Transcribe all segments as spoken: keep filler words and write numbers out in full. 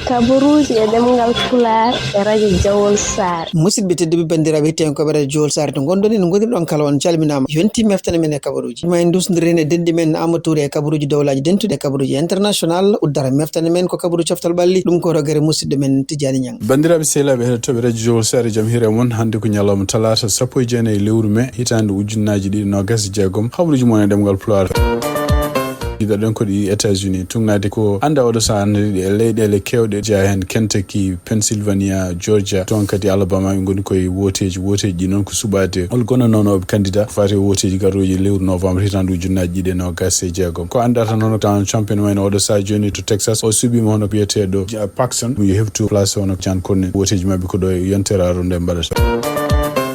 Kabaruuji e ɗemngal Pulaar e radio Jawol Saare. Musidɓe tedduɓe, banndiraaɓe hettiyankooɓe radio Jawol Saare to ngonɗon, en ngoniri ɗon kala, on calminaama. Yonti meftane men e kabaruuji. Ma en ndusndir heen e denɗi men Amadou Touré e kabaruuji dowlaaji dentuɗi e kabaruuji international. Uddara meftane men ko kabaru coftal ɓalli. Ɗum ko rogere musidɗo men Tidiani Niang. Banndiraaɓe sehilaaɓe heɗotooɓe radio Jawol Saare, jam hiire mon. Hannde ko ñalawma talaata sappo e jeenayi lewru mai, hitaande ujunnaaji ɗiɗi noogas e jeegom. Habaruuji mon e ɗemngal Pulaar. Jiɗaɗen ko ɗi États-Unis. Tugnaade ko annda oɗo sahaa, anndude e leyɗeele keewɗe, jeyaa heen Kentucky, Pennsylvania, Georgia, toon kadi Alabama, ɓe ngoni koye wooteeji. Wooteeji ɗi noon ko suɓaade hol gonanooɓe candidat ko faati e wooteeji garooji e lewru novembre hitaande ujunnaaji ɗiɗi e noogas e jeegom. Ko anndaa tan, hono Donald Trump ene wayno oɗo sahaa jooni to Texas, o suɓiima hono biyeteeɗo Ja-, Paxton, mo yo heɓtu place hono John Cornyn. Wooteeji maɓɓe ko ɗo e yontere aroore nde mbaɗata.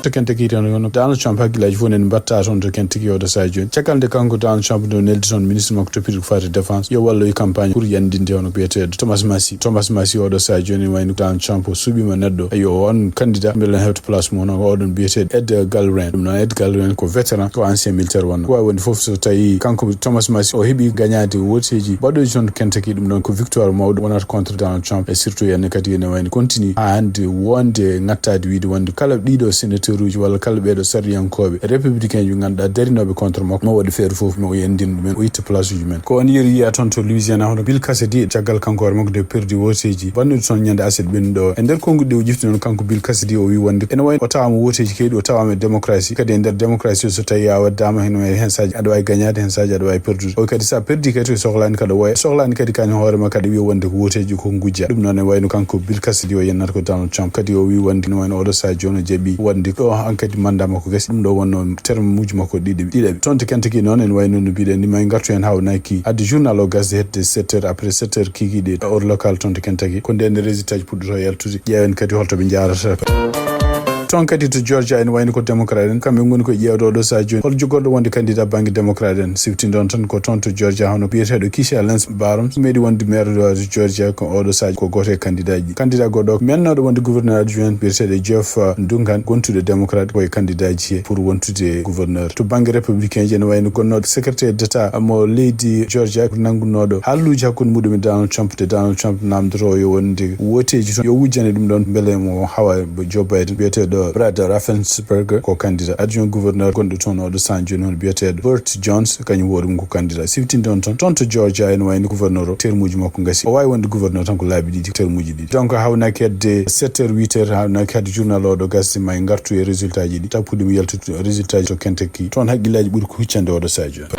To Kentucky tan, hono Donald Trump, hakkillaaji fof nani mbaɗta toon to Kentucky oɗo sahaa jooni. Caggal nde kanko Donald Trump nde o neldi toon ministre makko toppitoo ko faati e défense, yo walloyo campagne pour yanndinde hono biyeteeɗo Thomas Massie. Thomas Massie oɗo sahaa jooni wayno Donald Trump o suɓiima neɗɗo, yo on candidat mbele ne hewta place mum, hono oɗon biyeteeɗo Ed Galbraith. Ɗum noon Ed Galbraith ko vétéran, ko ancien militaire wonnoo. Ko waawi wonde fof so tawi kanko Thomas Massie o heɓi gañaade wooteeji baɗooji toon to Kentucky, ɗum ɗoon ko victoire mawɗo wonata contre Donald Trump, e surtout ene kadi ene wayno continue haa hannde wonde ngattaade wiide wonde kala ɗiɗo sénateur uji walla kala ɓeeɗo sarɗiyankooɓe républicain ji ɓe ngannduɗaa darinooɓe contre makko, mo waɗi feere fof mo o yanndin ɗumen, o itta place uji men. Ko on yeru yiya toon to Louisiana, hono Bill Cassidy, caggal kanko hoore makko nde perdi wooteeji bannuɗi toon ñande aset ɓennuɗo o. E nder konnguɗi ɗi o ƴefti noon, kanko Bill Cassidy o wi wonde ene wayno o tawaama wooteeji keewɗi, o tawaama e démocratie, kadi e nder démocratie so tawi a waɗdaama heen, heen saaji aɗa waawi gañaade, heen saaji aɗa waawi perdude. O wi kadi so a perdi kadi, o sohlaani kadi woya, sohlaani kadi kañum hoore ma kadi wiya wonde ko wooteeji ko ngujja. Ɗum noon ne wayno kanko Bill Cassidy o yennata ko Donald Trump. Kadi o wi wonde ne wayno oɗo sahaa jooni o jaɓi wonde o hankadi mandat makko gasi. Ɗum ɗo wonno terme uji makko ɗiɗi, ɗiɗaɓi. Toon to Kentucky noon ene wayno no mbiɗen ni, ma en ngartu heen haa o naaki addi journal o gasde hedde sept heures, après sept heures kikiiɗe heure locale toon to Kentucky. Ko ndeen ne résultat ji puɗɗotoo yaltude. Ƴeewen kadi holto ɓe njaarata. Toon kadi to Georgia, ene wayno ko démocrate en, kamɓe ngoni ko ƴeewde oɗo sahaa jooni hol jogorɗo wonde candidat bannge démocrate en. Siftinɗon tan ko toon to Georgia, hono biyeteeɗo Keisha Lance Barron meeɗi wonde maire de Georgia, ko oɗo sahaa ko gooto e candidat ji. Candidat goɗɗo mennooɗo wonde gouverneur adjoint biyeteeɗo Jeff, uh, Duncan, gontuɗo démocrate, ko e candidat ji he pour wontude gouverneur. To bannge républicain ji ene wayno gonnooɗo secrétaire d'état mo leydi Georgia, nanngunooɗo haalluuji hakkunde muɗum e Donald Trump, de Donald Trump namdotoo yo wonde wooteeji toon yo wujjane ɗum ɗoon mbele mo hawa Joe Biden, biyeteeɗo Brad Raffensperger ko candidat adjoint gouverneur gonɗo toon oɗo sahaa jooni, hono biyeteeɗo Burt Jones, kañum hoore mum ko candidat. Siftinɗon toon, toon to Georgia ene wayno gouverneur o termuuji makko ngasi. O waawi wonde gouverneur tan ko laabi ɗiɗi, termuuji ɗiɗi. Donc hawnaaki hedde sept heures, huit heures, hawnaaki hedde journal oɗo gasde, ma en ngartu e résultat ji ɗi. Tappude mi yaltude résultat ji to Kentucky. Toon hakkillaaji ɓuri ko huccande oɗo sahaa jooni.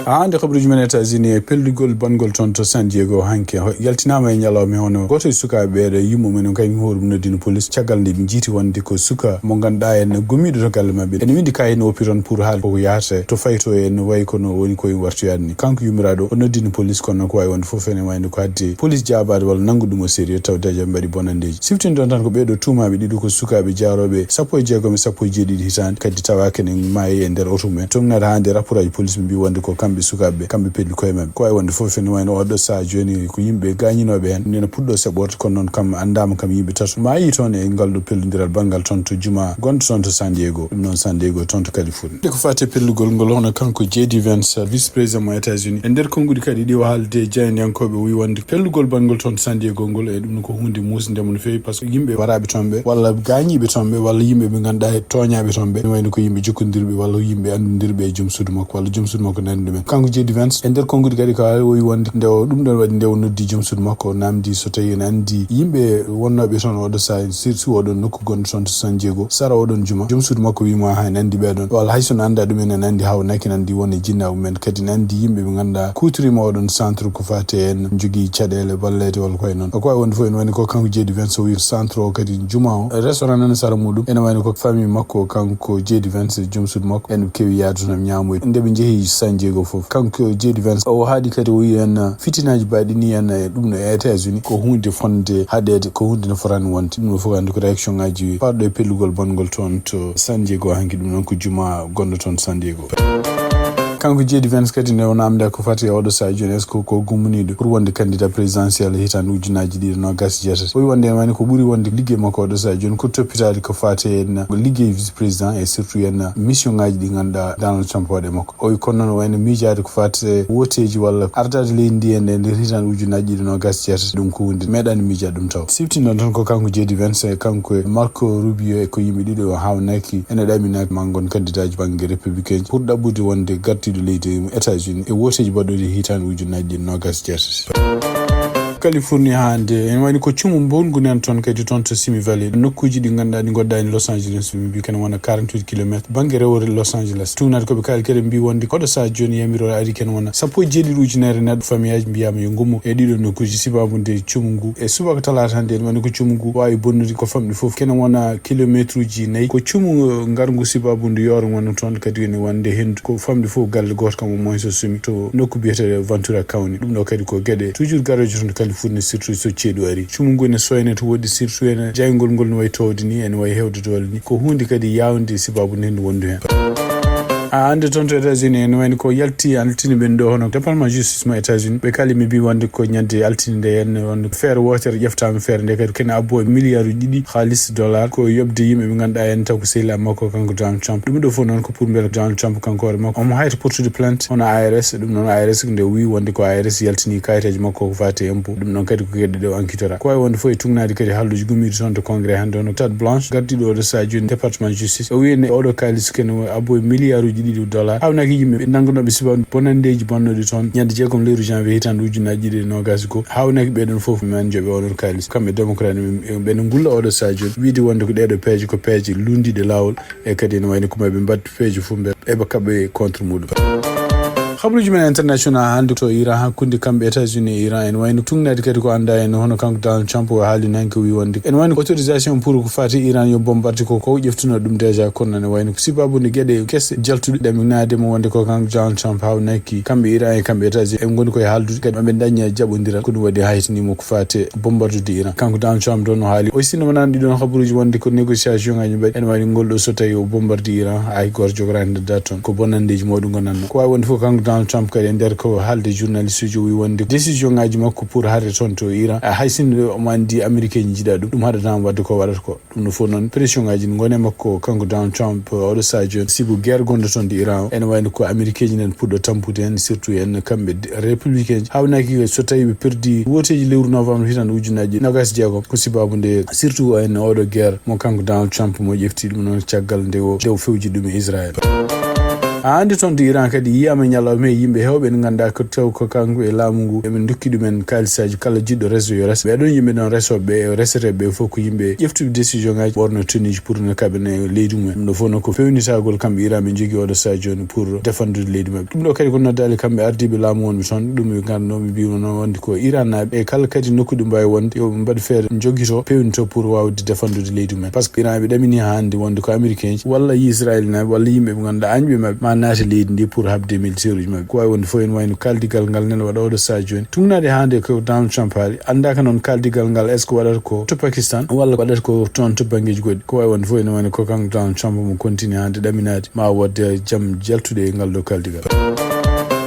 Haa nde kabaruuji men États-Unis e pellugol banngol toon to San Diego hanki ho-, yaltinaama e ñalawma hono gooto e sukaaɓe ɓeeɗo yumma mum en kañum hoore mum noddino police caggal nde ɓe njiiti wonde ko suka mo ngannduɗaa en gumiiɗo to galle maɓɓe. Ene winndi kaayit no oppi toon pour haal koko yahata to fayto en wayi kono woni koye wartoyaade ni. Kanko yummiraaɗo o noddino police kono noon ko waawi wonde fof ene wayno ko hadde police jaabaade walla nanngude ɗum o sérieux taw déjà ɓe mbaɗi bonanndeeji. Siftinɗon tan ko ɓeeɗo tuumaaɓe ɗiɗo ko sukaaɓe jaarooɓe sappo e jeegom e sappo e jeeɗiɗi hitaande, kadi tawaaka ene maayi e nder oto mum en. Tugnaade haa nde rapport aji police ɓe mbii wonde ko kamɓe sukaaɓe ɓe, kamɓe pelli koye maɓɓe. Ko waawi wonde fof ene wayno oɗo sahaa jooni ko yimɓe gaañinooɓe heen, ɗum ene puɗɗoo saɓorde, kono noon kam anndaama kam yimɓe tato maayi toon e ngal ɗo pellondiral banngal toon to juma gonɗo toon to San Diego, ɗum noon San Diego toon to Californie. Nde ko faati e pellugol ngol, hono kanko J D Vance, vice président mo États-Unis, e nder konnguɗi kadi ɗi o haalde e jaayndiyankooɓe, o wi wonde pellugol banngol toon San Diego ngol, e ɗum ko huunde muusnde mo no feewi, par ce que yimɓe waraaɓe toon ɓe, walla gaañiiɓe toon ɓe, walla yimɓe ɓe ngannduɗaa e tooñaaɓe toon ɓe, ne wayno ko yimɓe jokkondirɓe, walla yimɓe anndudirɓe e joom suudu makko, walla joom suudu makko nanndi ɗumen. Kanko J D Vance, e nder konnguɗi kadi ko o wi wonde nde o, ɗum ɗon waɗi nde o noddi joom suudu makko, o naamndi so tawi ene anndi yimɓe wonnooɓe toon oɗo sahaa, surtout oɗon nokku gonɗo toon to San Diego, sara oɗon juma, joom suudu makko wi mo, "Ahan, en anndi ɓeɗon." Walla hay so en anndaa ɗum, en anndi hawnaaki, en anndi won e jinnaaɓe mum, kadi en anndi yimɓe ɓe ngannduɗaa kuutoriima oɗon centre ko faati en jogii caɗeele balleede walla ko wayi noon. Ko wayi wonde fof, ene wayno ko kanko J D Vance o wi centre o kadi juma o, restaurant nana sara muɗum, ene wayno ko famille makko kanko J D Vance e joom suudu makko, en keewi yaade toon ñaamoyde. Nde ɓe njehi San Diego fof, kanko J D Vance o haaɗi kadi o wi en, fitinaaji baɗɗi ni en e ɗum no e États-Unis ko huunde fotnde haɗeede, ko huunde no fotaani wonde. Ɗum ɗo fof anndi ko réaction ngaji parɗo e pellugol bonngol toon to San Diego hanki, ɗum noon ko juma gonɗo toon San Diego. Kanko J D Vance kadi nde o namda ko fati e oɗo saha jooni, est-ce que ko gummuniiɗo pour wonde candidat présidentiel e hitaande ujunaaji ɗiɗi e noogaas e jeetati? O wi wonde ene wayno ko ɓuri wonde liggey makko oɗo saha jooni ko toppitaade ko fati en liggey vice président e surtout en mission ngaji ɗi ngannduɗaa Donald Trump waɗi e makko. O wi kono noon wayno miijaade ko fati e wooteeji walla ardaade leydi ndi e nder hitaande ujunaaji ɗiɗi e noogaas e jeetati, ɗum ko hunde meeɗaani miijaade ɗum taw. Siftinɗon tan ko kanko J D Vance e kanko e Marco Rubio e ko yimɓe ɗiɗo o haawnaki ene ɗaminaki ma ngon candidat ji bannge républicain pour ɗaɓɓude wonde gardiiɗo leydi États-Unis e wooteeji baɗɗooɗi hitaande ujunaaji ɗiɗi e noogaas e jeetati. Californie hannde ene wayno ko cumu mbongu nan toon kadi toon to Simi Valley, nokkuuji ɗi ngannduɗaa ɗi ngoɗɗaani Los Angeles, ɓe mbi kene wona quarante-huit kilomètres bannge rewore Los Angeles. Tuugnaade ko ɓe kaali kadi mbi wonde koɗo saha jooni yamiroore ari kene wona sappo e jeeɗiɗi ujunere neɗɗo famiyaaji mbiyaama yo ngummo e ɗiɗo nokkuuji sibabude cumu ngu. E subaka talaata hannde ene wayno ko cumu ngu waawi bonnude ko famɗi fof kene wona kilometre uji nayi. Ko cumu ngarngu sibabude yooro wonno toon kadi ene wonde henndu ko famɗi fof galle gooto kam au moins so sumi to nokku biyeteeɗo Ventura County. Ɗum ɗo kadi ko geɗe toujours garooje toon to Californie, surtout so ceeɗu ari. Cumu ngu ene soyne to woɗɗi, surtout ene jayngol ngol no wayi towde ni, ene wayi hewde doole ni. Ko huunde kadi yaawde sibabude henndu wondu heen. A annde toon to États-Unis ene wayno ko yalti altine ɓen ɗo hono département justice mo États-Unis. Ɓe kaali mi mbi wonde ko ñande altine nde henne wonde feere wootere ƴeftaama, feere nde kadi kene abbo e milliard uji ɗiɗi haalis dollar ko yoɓde yimɓe ɓe ngannduɗaa en taw ko sehilaaɓe makko kanko Donald Trump. Ɗum ɗo fof noon ko pour mbele Donald Trump kanko hoore makko omo hayta portude plainte hono I R S. Ɗum noon I R S nde wi wonde ko I R S yaltini kayiteeji makko ko fati e impôt. Ɗum noon kadi ko geɗe ɗe o enquêtera. Ko wawi wonde fof e tugnaade kadi haalduuji gummiiɗi toon to Congrès hannde hono Tête Blanche gardiiɗo oɗo saha jooni département justice. O wi ne oɗo kaalis kene o abbo e milliard uji ɗiɗi dollar. Hawnaki yimɓe ɓe nanngunooɓe sibabu bonanndeeji bonnooɗi toon ñande jeegom lewru janvier hitaande ujunaaji ɗiɗi e noogaas e goo. Hawnaki ɓee ɗoon fof men joɓe oɗon kaalis. Kamɓe démocrate ɓe, ɓe no ngulla oɗo saha jooni wiide wonde ko ɗee ɗo peeje ko peeje lunndiiɗe laawol e kadi ene wayno ko maɓe mbaɗ peeje fof mbe eɓe kaɓe contre muɗum. Habaruuji men international hannde to Iran hakkunde kamɓe États-Unis e Iran ene wayno tugnaade kadi ko annda en hono kanko Donald Trump o haali nanke wi wonde ene wayno autorisation pour ko fati Iran yo bombarde ko ko ƴeftuno ɗum déjà kono ne wayno ko sibabude geɗe kese jaltuɗe ɗaminaade mo wonde ko kanko Donald Trump hawnaki kamɓe Iran e kamɓe États-Unis en ngoni koye haaldude kadi maɓe daña jaɓondiral ko ɗum waɗi haytanimo ko fati bombardude Iran. Kanko Donald Trump ɗon o haali o sinno wonano ɗiɗon habaruuji wonde ko négociation ngaji mbaɗi ene wayno ngol ɗo so tawi o bombardi Iran hay goto jogoraani nder date toon ko bonanndeeji mawɗi gonanno. Ko wawi wonde fof kanko Donald Trump kadi e nder ko haalde journaliste uji o wi wonde décision ngaji makko pour haade toon to Iran a hay sinno omo anndi américain ji jiɗa ɗum ɗum haɗatama wadde ko waɗata ko. Ɗum no fof noon pression ngaji ne ngone makko kanko Donald Trump oɗo saha jooni sibu guerre gonɗo toon de Iran o ene wayno ko américain ji nen puɗɗo tampude hen surtout en kamɓe républicain ji hawnaki so tawi ɓe perdi wooteji lewru novembre hitande ujunnaji nogas jeegom ko sibabu nde surtout en oɗo guerre mo kanko Donald Trump mo ƴefti ɗum noon caggal nde o nde o fewji ɗum e Israël. A andi toon de Iran kadi yiyama e ñalawma he yimɓe hewɓe ne ganduɗa ko taw ko kanko e laamu ngu eɓe dokki ɗumen kalisaji kala jiɗɗo reso yo reso ɓe ɗon yimɓe ɗon resoɓe reseteɓe fof ko yimɓe ƴeftuɓe décision ngaji ɓorno tenue ji pour ne kaɓe ne leydi mumen ɗum ɗo fof noon ko fewnitagol kamɓe Iran ɓe jogui oɗo saha joni pour défendude leydi mabɓe ɗum ɗo kadi ko noddali kamɓe ardiɓe laamu wonɓe toon ɗum ɓe ganduno ɓe mbino noon wonde ko Iran naɓe e kala kadi nokku ɗi mbawi wonde yoɓe mbaɗ feere joguito pewnito pour wawde défendude leydi mumen par ce que Iran ɓe ɗamini ha hande wonde ko américain ji walla Israël naɓe walla yimɓe ɓe ganduɗa añɓe mabɓe ma naate leydi ndi pour habde militaire uji mabɓe ko wawi wonde fof ene wayno kaldigal ngal nena waɗa oɗo saha joni tugnade hande ko Donald Trump haali andaka noon kaldigal ngal est ce que waɗata ko to Pakistan walla waɗata ko toon to banggueji goɗɗi ko wawi wonde fof ene wayno ko kanko Donald Trump mo continue hande ɗaminade ma wadde jaam jaltuɗo e ngal ɗo kaldigal.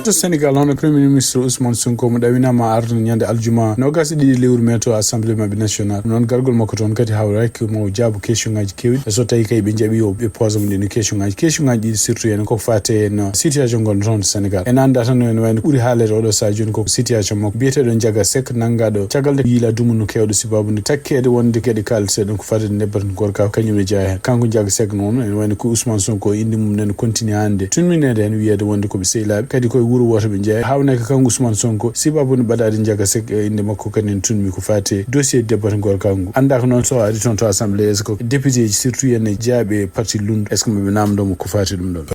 To Sénégal hono premier ministre Ousmane Sonko mo ɗawinama arde ñande aljuma nogas e ɗiɗi lewru mai to assemblée mabɓe national ɗum noon gargol makko toon kadi hawraki mo jaabo question ngaji kewɗi so tawi kay ɓe jaaɓi o ɓe posa mum ɗin question ngaji question ngaji ɗiɗi surtout hen koko fate hen situation gonɗo toon to Sénégal en anda tan no en wayno ɓuuri haalede oɗo saha joni koko situation makko biyeteɗo Ndiaga Seck nanngaɗo caggal nde yiila dumunno kewɗo sibabu nde takkede wonde gueɗe kalteɗon ko fate nebbata gorka kañum ne jeeya hen kanko Ndiaga Seck noon ene wayno ko Ousmane Sonko inde mum nene continue hande tunminede hen wiyede wonde koɓe sehilaɓe kadi koye wuuro woto ɓe jeeya hawnaki kanko Ousmane Sonko sibabu nde ɓadade Ndiaga Seck e inde makko kadi en tunmi ko fati dossier debbata gorka ngu andaka noon so ari toon to assemblée est ce que député ji surtout ene jeeyaɓe parti lundu est ce que maɓe namdomo ko fati ɗum ɗon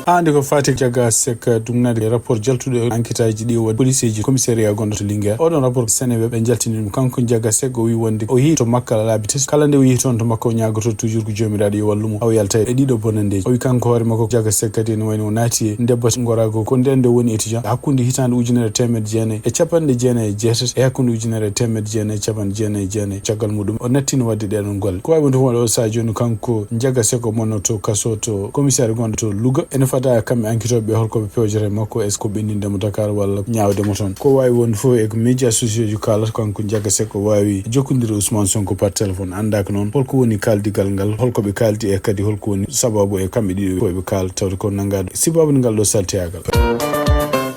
hande ko fati Ndiaga Seck dugnade rapport jaltuɗo enquête aji ɗi waɗi police ji commissariat gonɗo to Linguère oɗon rapport Seneweb ɓe jaltini ɗum kanko Ndiaga Seck o wi wonde o yehi to makka laabi tati kala nde o yehi toon to makka o ñagoto toujours ko jomiraɗo yo wallumo aw yalta e ɗiɗo bonandeji o wi kanko hoore makko Ndiaga Seck kadi ene wayno o naati e ndebbata gorago ko nden nde woni étudiant hakkude hitande ujunere teemedde jeenayi e capanɗe jeenayi e jeetati e hakkude ujunere e teemedde jeenayi e capanɗe jeenayi e jeenayi caggal muɗum o nattino wadde ɗeɗon golle ko wawi wonde fof waɗa o saha joni kanko Ndiaga Seck o monno to kaso to commissaire gonɗo to Louga ene Ata kamɓe enquêteur ɓe holko ɓe pewjata e makko, est-ce que ɓenninde mo Dakar walla ñaawde mo toon? Ko waawi wonde fof e ko médias sociaux ji kaalata, kanko Ndiaga Seck o waawi jokkondire Ousmane Sonko par téléphone. Anndaaka noon holko woni kaaldigal ngal, holko ɓe kaaldi e kadi holko woni sababu e kamɓe ɗiɗo fof ɓe kaala tawde ko nanngaade sibabu ngal ɗo saltiyagal.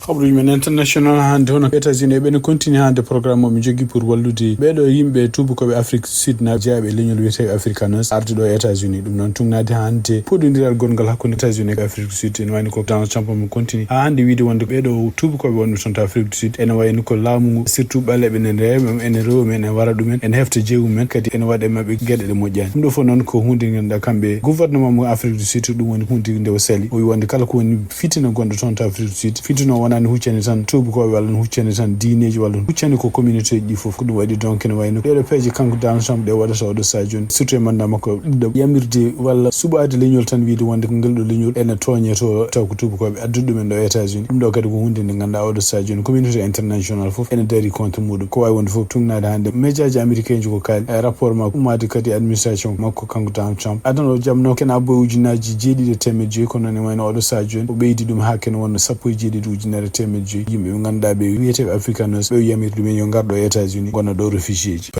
Habaruji men international hannde, hono États-Unis e ɓene continue hannde programme mo ɓe jogii pour wallude ɓeeɗo yimɓe tuubakooɓe Afrique du Sud na jeyaaɓe e leñol wiyeteeɓe Afrikaners arde ɗo e États-Unis. Ɗum noon tugnaade hannde puɗɗodiral gonngal hakkunde États-Unis e Afrique du Sud. Ene wayno ko Donald Trump mo continue haa hannde wiide wonde ɓeeɗo tuubakooɓe wonɓe toon to Afrique du Sud ene wayno ko laamu ngu, surtout ɓaleeɓe ene rewa men, ene rewa men, ene wara ɗumen, ene hefta jeeygu men, kadi ene waɗa e maɓɓe geɗe ɗe moƴƴaani. Ɗum ɗo fof noon ko huunde nde ngannduɗaa kamɓe gouvernement mo Afrique du Sud, ɗum woni huunde nde o sali. O wi wonde kala ko woni fitina gonɗo toon to Afrique du Sud, fitina o wonaa ne huccani tan tuubakooɓe walla ne huccani tan diineeji walla ne huccani ko communauté ji ɗi fof. Ko ɗum waɗi donc ene wayno ɗeɗo peeje kanko Donald Trump ɗe waɗata oɗo saha jooni, surtout e mandat makko ɗiɗaɓo, yamirde walla suɓaade leñol tan wiide wonde ko ngel ɗo leñol ene tooñe to, taw ko tuubakooɓe addude ɗumen ɗo e États-Unis. Ɗum ɗo kadi ko huunde nde ngannduɗaa oɗo saha jooni communauté international fof ene daari contre muɗum. Ko waawi wonde fof tugnaade hannde médiaji américain ji ko kaali e rapport makko ummaade kadi administration makko kanko Donald Trump. Adana o jamno kene abbo e ujunnaaji jeeɗiɗi e teemeɗɗe joyi, kono ne wayno oɗo saha jooni o ɓeydi ɗum haa kene wonno sappo e jeeɗiɗi ujunere e teemeɗɗe joyi. Yimɓe ɓe ngannduɗaa ɓe wiyeteeɓe Afrikaners ɓe o yamiri ɗumen yo ngar ɗo e États-Unis ngonna ɗo réfugié ji.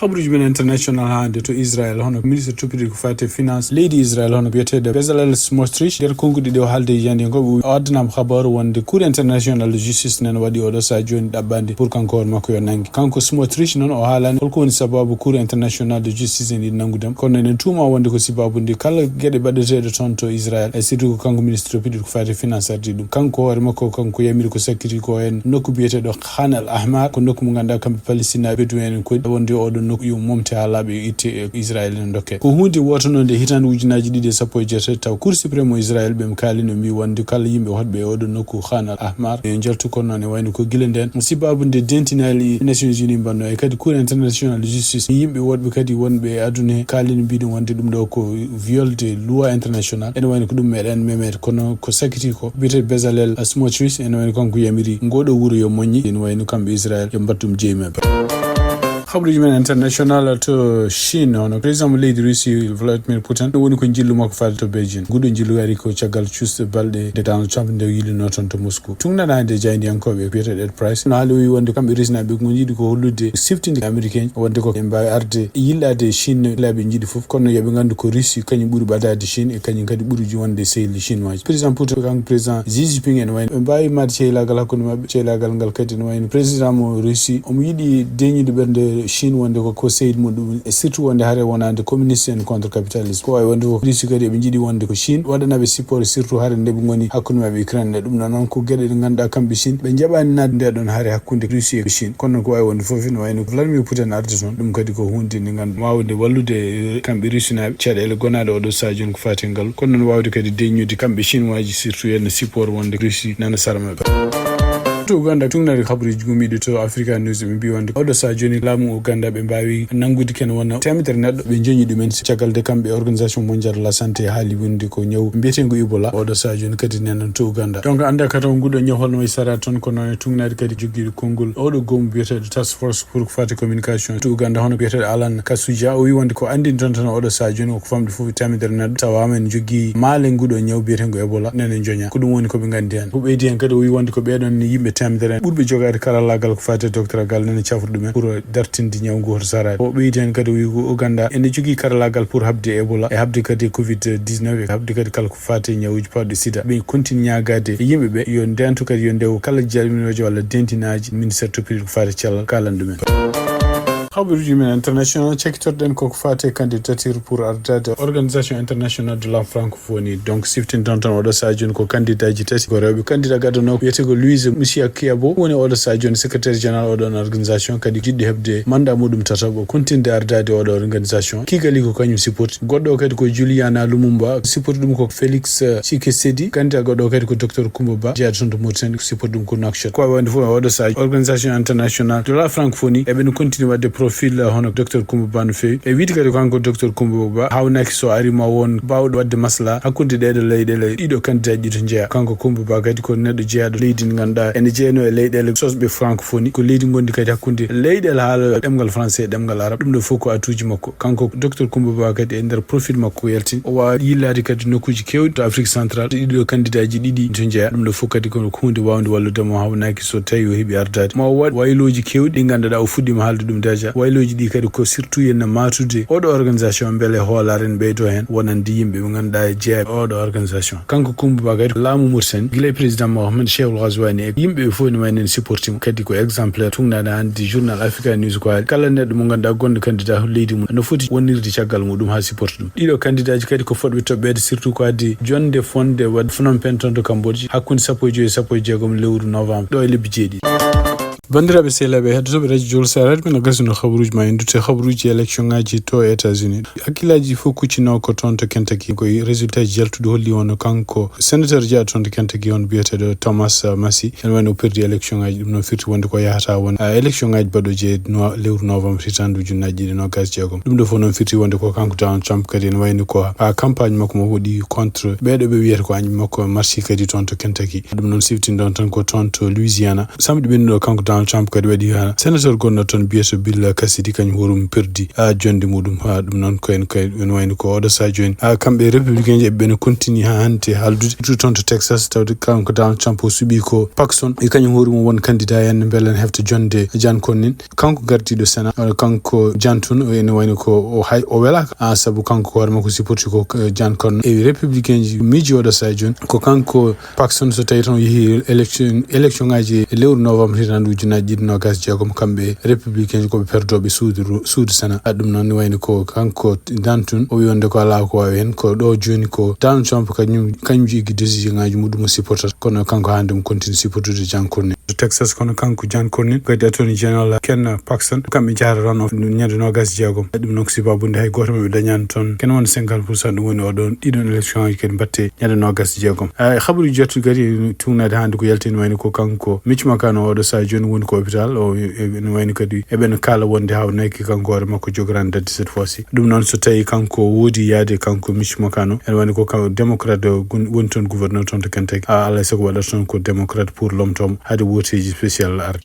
Habaruji men international hannde to Israël, hono ministre toppitiri ko faati e finance leydi Israël, hono biyeteeɗo Bezalel Smotrich, nder konnguɗi ɗi o haalde e jannde ko o addanama habaru wonde Cour international de justice nana waɗi oɗo saha jooni ɗaɓɓande pour kanko hoore makko yo nannge. Kanko Smotrich noon o haalani holko woni sababu Cour international de justice en ɗi nanngudema. Kono eɗen tuuma wonde ko sababu nde kala geɗe baɗeteeɗe toon to Israël, e surtout ko kanko ministre toppitiri ko faati e finance ardi ɗum. Kanko hoore makko kanko yamiri ko sakkiti ko en nokku biyeteeɗo Khan al Ahmar, ko nokku mo ngannduɗaa kamɓe Palestine ɓe dumen en koɗi wonde oɗo nokku yo momte haa laaɓa, yo itte e Israël ene dokke. Ko huunde wootonode hitaande ujunnaaji ɗiɗi e sappo e jeetati taw Cour suprême mo Israël ɓe kaalino mbi wonde kala yimɓe wonɓe e oɗo nokku Khan al Ahmar yo njaltu, kono noon e wayno ko gila nden sababu nde dentinali Nations Unies mbanno e kadi Cour international de justice yimɓe woɗɓe kadi wonɓe e aduna he kaalino mbiɗo wonde ɗum ɗo ko viol de loi international. Ene wayno ko ɗum meɗen memede, kono ko sakkiti ko biyete Bezalel Smotrich, ene wayno kanko yamiri ngoɗo wuro yo moƴƴi, ene wayno kamɓe Israël yo mbattum jeyi maɓɓe. Habaruji men international to Chine, hono président mo leydi Russie Vladimir Putin, ɗum woni ko njillu makko faade to Beijing. Nguɗo njillu ari ko caggal cuusɗe balɗe nde Donald Trump nde yilino toon to Moscou. Tugnaɗa hannde jaayndiyankooɓe biyeteeɗo Ed Price no haali o wi wonde kamɓe Russie naaɓe ko njiɗi ko hollude siftinde Américain wonde ko ɓe mbaawi arde yillaade Chine laabi njiɗi fof, kono yo ɓe nganndu ko Russie kañum ɓuri ɓadaade Chine e kañum kadi ɓuri wonde sehil chinois. Président Putin kanko président Xi Jinping ene wayno ɓe mbaawi maade cehilagal hakkunde maɓɓe, cehilagal ngal kadi ene wayno président mo Russie omo yiɗi deñude ɓernde Chine wonde ko, ko sehil mum ɗum, e surtout wonde hare wonande communiste en contre capitalisme. Ko wawi wonde fof Russie kadi eɓe jiiɗi wonde ko Chine waɗanaɓe support, surtout hare nde ɓe ngoni hakkunde maɓɓe Ukraine nde. Ɗum ɗon noon ko geɗe ɗe ngannduɗaa kamɓe Chine ɓe njaɓani naatde nde ɗon hare hakkunde Russie e Chine. Kono noon ko wawi wonde fof ene wayno Vladimir Putin arde toon, ɗum kadi ko hunde nde nganndu wawde wallude, eh, kamɓe Russie naɓe caɗeele gonaɗe oɗo saha jooni ko fati e ngal. Kono noon wawde kadi deññude kamɓe Chinois ji, surtout e support wonde Russie nana sara maɓɓe. To Uganda, tugnare habaruji gumiɗi to Africa News, ɓe mbi wonde oɗo saha jooni laamu Uganda ɓe mbawi nanngude ken wona temedere neɗɗo ɓe joñi ɗumen caggal de kamɓe Organisation Mondiale de la Santé haali wonde ko ñaw mbiyetengo Ebola oɗo saha jooni kadi nenan to Uganda. Donc annda ka taw nguɗo ñaw holno wayi sara toon, kono e tugnade kadi joggiiɗo konngol oɗo goomu biyeteɗo Task Force pour ko fati communication to Uganda, hono biyeteɗo Alan Kasuja, o wi wonde ko anndin toon tan oɗo saha jooni ko famɗi fof e temedere neɗɗo tawama ene joggi maale nguɗo ñaw biyetengo Ebola nene joña. Ko ɗum woni ko ɓe nganndi hen. O ɓeydi hen kadi o wi wonde ko ɓeɗon ni yimɓe temedere ɓurɓe jogaade karallagal ko fati e doctoragal nene cafru ɗumen pour dartinde ñaw ngu hoto sarade. O ɓeydi hen kadi o wi ko Uganda ene jogii karallagal pour habde Ebola e habde kadi covid dix-neuf e habde kadi kala ko fati e ñawuji pawɗi sida. Ɓe continue ñaagade e yimɓe ɓe yo ndentu kadi yo ndewo kala jalminoje walla dentinaji ministère toppitiri ko fati cellal kalan ɗumen. Habaruji men international, cekkitorɗen koko fati e candidature pour ardade Organisation Internationale de la Francophonie. Donc siftinton tan oɗo saha jooni ko candidat ji tati, ko rewɓe. Candidat gaddanoowo wiyetee ko Louise Mushikiwabo woni oɗo saha jooni secrétaire général oɗon organisation, kadi jiɗɗo heɓde mandat muɗum tataɓo, continde ardade oɗo organisation. Kigali ko kañum support. Goɗɗo o kadi ko Juliana Lumumba, support ɗum ko Félix, eh, Tshisekedi. Candidat goɗɗo o kadi ko docteur Koumba Ba, jeyaɗo toon to Mauritanie, ko support ɗum ko Nouakchott. Ko wawi wonde fof e oɗo saha, Organisation Internationale de la Francophonie eɓe no continue waɗde profil hono docteur Kumba Ba no feewi. E wiide kadi kanko docteur Kumba Ba, haawnaki so ari ma won baawɗo waɗde masla hakkunde ɗeeɗo leyɗeele ɗiɗo candidat ɗiɗo jeyaa. Kanko Kumba Ba kadi ko neɗɗo jeyaaɗo leydi ndi ngannduɗaa ene jeyanoo e leyɗeele sosɓe francophonie, ko leydi ngonndi kadi hakkunde leyɗeele haala ɗemngal français e ɗemngal arab. Ɗum ɗo fof ko atuuji makko. Kanko docteur Kumba Ba kadi e nder profil makko ko yaltini. O waawi yillaade kadi nokkuuji keewɗi to Afrique centrale, ɗiɗo candidat ji ɗiɗi to jeyaa. Ɗum ɗo fof kadi ko huunde waawnde wallude mo, haawnaki so tawi o heɓi ardaade. Ma o waɗ waylooji keewɗi ɗi ngannduɗaa o fuɗɗiima haalde ɗum déjà. Waylooji ɗi kadi ko surtout yen maatude oɗo organisation mbele hoolaare ne ɓeydo heen wonande yimɓe ɓe ngannduɗaa e jeyaa oɗo organisation. Kanko Kumba Ba kadi laamu Mauritanie, gila e président Mohamed Cheikh Ould Ghazouani e yimɓe ɓe fof ne wayno en supporté mo. Kadi ko exemplaire tugnaade hannde journal Africa News ko haali. Kala neɗɗo mo ngannduɗaa gonɗo candidat leydi mum no foti wonirde caggal muɗum haa supporté ɗum. Ɗiɗo candidat ji kadi ko fotɓe toɓɓeede, surtout ko addi jonde fonde waɗ Phnom Penh toon to Cambodge hakkunde sappo e joyi e sappo e jeegom lewru novembre ɗo e lebbi jeeɗiɗi. Banndiraaɓe sehilaaɓe heɗotooɓe radio Jowol Sahel, min gasino habaruuji ma en dutte habaruuji élection ngaji to États-Unis. Hakkillaaji fof kuccinoo ko toon to Kentucky, koye résultat ji jaltuɗi holli wonno kanko sénateur jeyaaɗo toon to Kentucky on biyeteeɗo Thomas Massie, ene wayno o perdi élection ngaji. Ɗum noon firti wonde ko yahata won, ah, élection ngaji baɗɗo jeeɗiɗi no-, lewru novembre hitaande ujunnaji ɗiɗi e nogas jeegom. Ɗum ɗo fof noon firti wonde ko kanko Donald Trump kadi ene wayno ko, ah, campagne makko mo waɗi contre ɓeeɗo ɓe wiyata ko añɓe makko Massie kadi toon to Kentucky. Ɗum noon siftindon tan ko toon to Louisiana. Samedi ɓennuɗo kanko Donald Trump kadi waɗi ha sénateur gonɗo toon biyeteeɗo Bill Cassidy, kañum hoore mum perdi, ah, jonde muɗum. Ha ɗum noon ko en, ko en wayno ko oɗo saha jooni. Ah, kamɓe républicain ji ɓe ne continue ha hannde haaldude. Surtout toon to Texas, tawde kanko Donald Trump o suɓi ko Paxton, e kañum hoore mum won candidat en, mbele ne hefta jonde John Cornyn. Kanko gardiiɗo Sénat, ah, kanko John Thune, o ene wayno ko o hay, o welaaka. Ah, sabu kanko hoore makko supporti ko, eh, John Cornyn. E républicain ji miiji oɗo saha jooni ko kanko Paxton, so tawi tan o yehi élection, élection ngaji e lewru novembre hitaande ujunnaji ɗiɗi nogas jeegom, kamɓe républicain ji ko ɓe perdooɓe suudu ru-, suudu Sénat. Ah, ɗum noon ne wayno ko kanko John Thune o wi wonde ko alaa ko waawi heen, ko ɗo jooni ko Donald Trump kañum, kañum jogii décision ngaji muɗum o supportata, kono kanko hannde mo continue supportude John Cornyn. To Texas, kono kanko John Cornyn, kadi Attorney General Ken Paxton, kamɓe njahata toon o ñande nogas jeegom. Ɗum noon ko sababude hay gooto maɓɓe dañaani toon ken won cinquante pour cent, ɗum woni oɗon, ɗiɗon élection ngaji kadi mbatte ñande nogas jeegom. Ah, habaruuji jattuɗi kadi tugnaade hannde ko yalti ene wayno ko kanko Mitch McConnell oɗo saha jooni woni ko hôpital, o, e, ene wayno kadi eɓen kaala wonde haawnaki kanko hoore makko jogoraani daɗde cette fois ci. Ɗum noon so tawi kanko woodi yaade kanko Mitch McConnell, ene wayno ko kanko démocrate gon-, woni toon gouverneur toon to Kentucky. Ah, alaa e sago waɗata toon ko démocrate pour lomtoomo haade wooteeji spécial arde.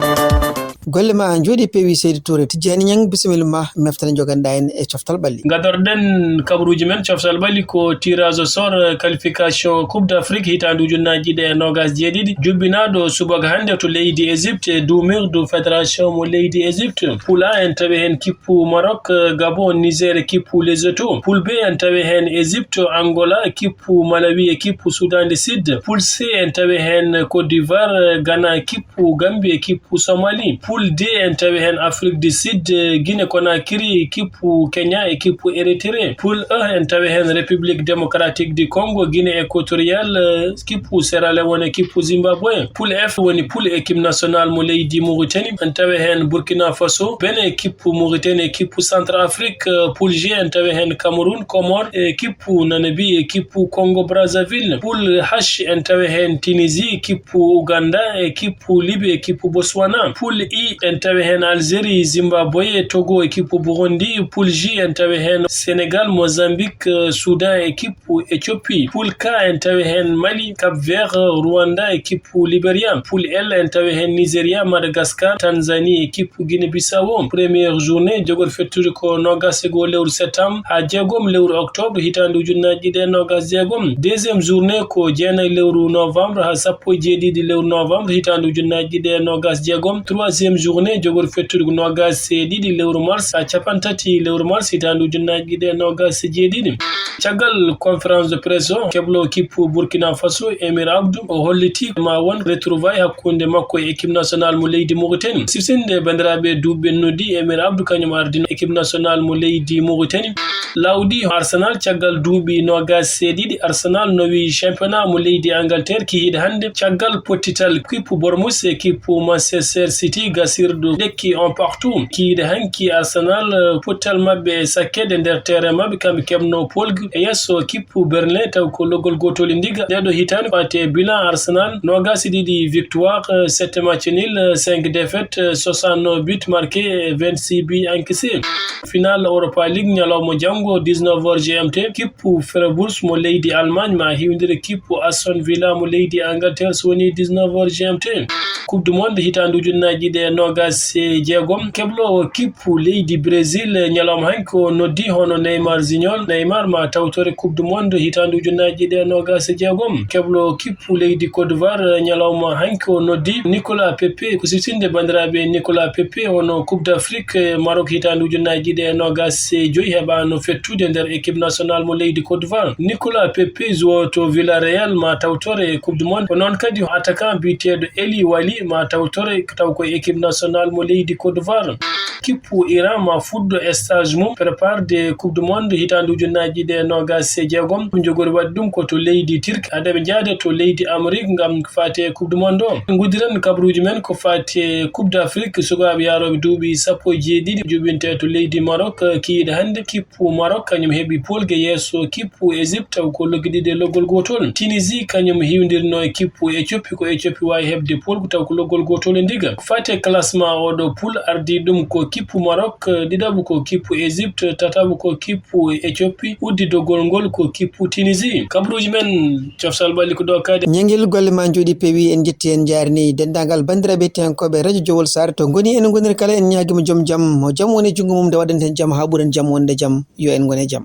Golle ma njooɗi peewi, seydi Touré. Tijjani Ñang, bisimilla ma, meftere joganɗa en e coftal ɓalli. Gadorɗen kabaruuji men coftal ɓalli ko tirage au sort, eh, qualification Coupe d'Afrique hitaande ujunnaji ɗiɗi e nogas jeeɗiɗi, jubbinaaɗo subaka hannde to leydi Égypte e duumirdu fédération mo leydi Égypte. Poule A en tawi heen kippu Maroc, eh, Gabon, Niger e kippu Lesotho. Poule B en tawi heen Égypte, Angola, kippu Malawi e kippu Soudan du Sud. Poule C en tawi heen Côte d'Ivoire, eh, Ghana, kippu kippu Gambie e kippu Somali. Poule D en tawi heen Afrique du Sud, eh, Guinée Conakry, kippu Kenya e kippu Eritrea. Poule E en tawi heen République Démocratique du Congo, Guinée Équatoriale, eh, kippu Sierra Leone e kippu Zimbabwe. Poule F woni poule équipe nationale mo leydi Mauritanie. En tawi heen Burkina Faso, Bénin e kippu Mauritanie e kippu Centrafrique. Eh, Poule G en tawi heen Cameroun, Comores e kippu Namibie e kippu Congo Brazzaville. Poule H en tawi heen Tunisie, kippu Ouganda e kippu Libye e kippu Botswana. Poule I en tawi heen Algérie, Zimbabwe, Togo e kippu Burundi. Poule J en tawi heen Sénégal, Mozambique, Soudan e kippu Éthiopie. Poule K en tawi heen Mali, Cap Vert, Rwanda e kippu Liberia. Poule L en tawi heen Nigeria, Madagascar, Tanzanie e kippu Guinée Bissau. Première journée, jogori fettude ko nogas e goo lewru septembre haa jeegom lewru octobre hitaande ujunnaji ɗiɗi e nogas jeegom. Deuxième journée ko jeenayi lewru novembre haa sappo e jeeɗiɗi lewru novembre hitaande ujunnaji ɗiɗi e nogas jeegom. Troisième journée jogori fettude ko nogas e ɗiɗi lewru mars haa capantati lewru mars hitaande ujunnaji ɗiɗi e nogas e jeeɗiɗi. Caggal conférence de presse o, keblo kippu Burkina Faso, Emir Abdou, o holliti ma won retrouvaille hakkunde makko e équipe nationale mo leydi Mauritanie. Sifsinde banndiraaɓe duuɓi ɓennuɗi, Emir Abdou kañum ardino équipe nationale mo leydi Mauritanie. Lawɗi Arsenal caggal duuɓi nogas e ɗiɗi, Arsenal nowi championnat mo leydi Angleterre kihiiɗe hannde caggal pottital kippu Bournemouth e kippu Manchester City. gasirdu lekki on partout. Kiide hanki Arsenal, eh, pottal maɓɓe e sakkeede nder terrain maɓɓe, kamɓe keɓno polgu e yeeso kippu Berlin, taw ko loggol gotol ndiga. Nde ɗo hitaande, fate bilan Arsenal, nogas e ɗiɗi victoire, eh, sept match nul, eh, cinq défaite, eh, soixante-neuf buts marqués, eh, vingt-six buts encaissés. Final Europa League ñalawma janngo, dix-neuf heures G M T, kippu Freiburg mo leydi Allemagne ma hiwndire kippu Aston Villa mo leydi Angleterre, so woni dix-neuf heures G M T. Coupe du Monde hitaande ujunnaaji ɗiɗi e noogas e jeegom, kebloowo kippu leydi Brésil ñalawma hanki o noddi hono Neymar Junior. Neymar ma tawtore Coupe du Monde hitaande ujunnaaji ɗiɗi e noogas e jeegom. Kebloowo kippu leydi Côte d'Ivoire ñalawma hanki o noddi Nicolas Pepe. Ko siftinde banndiraaɓe, Nicolas Pepe hono Coupe d'Afrique, eh, Maroc hitaande ujunnaaji ɗiɗi e noogas e joyi heɓaano fettude nder équipe nationale mo leydi Côte d'Ivoire. Nicolas Pepe, joueur to Villarreal, ma tawtore e Coupe du Monde. Ko noon kadi attaquant biyeteeɗo Eli Wali ma tawtore taw ko e équipe nationale mo leydi Côte d'Ivoire. Kippu Iran ma fuɗɗo stage mum préparde Coupe du Monde hitaande ujunnaaji ɗiɗi e noogas e jeegom. Ɗum jogori waɗde ɗum ko to leydi Turquie. Hade ɓe njaade to leydi Amérique ngam fate Coupe du Monde o. Nguddiren kabaruuji men ko fate Coupe d'Afrique sukaaɓe yaarooɓe duuɓi sappo e jeeɗiɗi, juɓinte to leydi Maroc, kikiiɗe hannde. Kippu Maroc, kañum heɓi polge yeeso kippu Égypte, taw ko loggi ɗiɗi e loggol gotol. Tunisie, kañum hiwdirno e kippu Éthiopie, ko Éthiopie waawi heɓde polgu, taw ko loggol gotol e ndiga. Ko fate classement oɗo poule, ardii ɗum ko kippu Maroc, ɗiɗaɓu ko kippu Égypte, tataɓu ko kippu Éthiopie, udditgol ngol ko kippu Tunisie. Kabaruuji men, coftal ɓalli ko ɗo kadi. Ñangel golle ma njooɗi peewi, en njetti, en njaarni denndaangal banndiraaɓe hettiyankooɓe Radio Jowol Saare to ngoni, en ngoniri kala, en ñaagii mo joom jam, mo jam woni junngo mum, nde waɗanten jam haa ɓuren jam wonde jam. Yo en ngon e jam.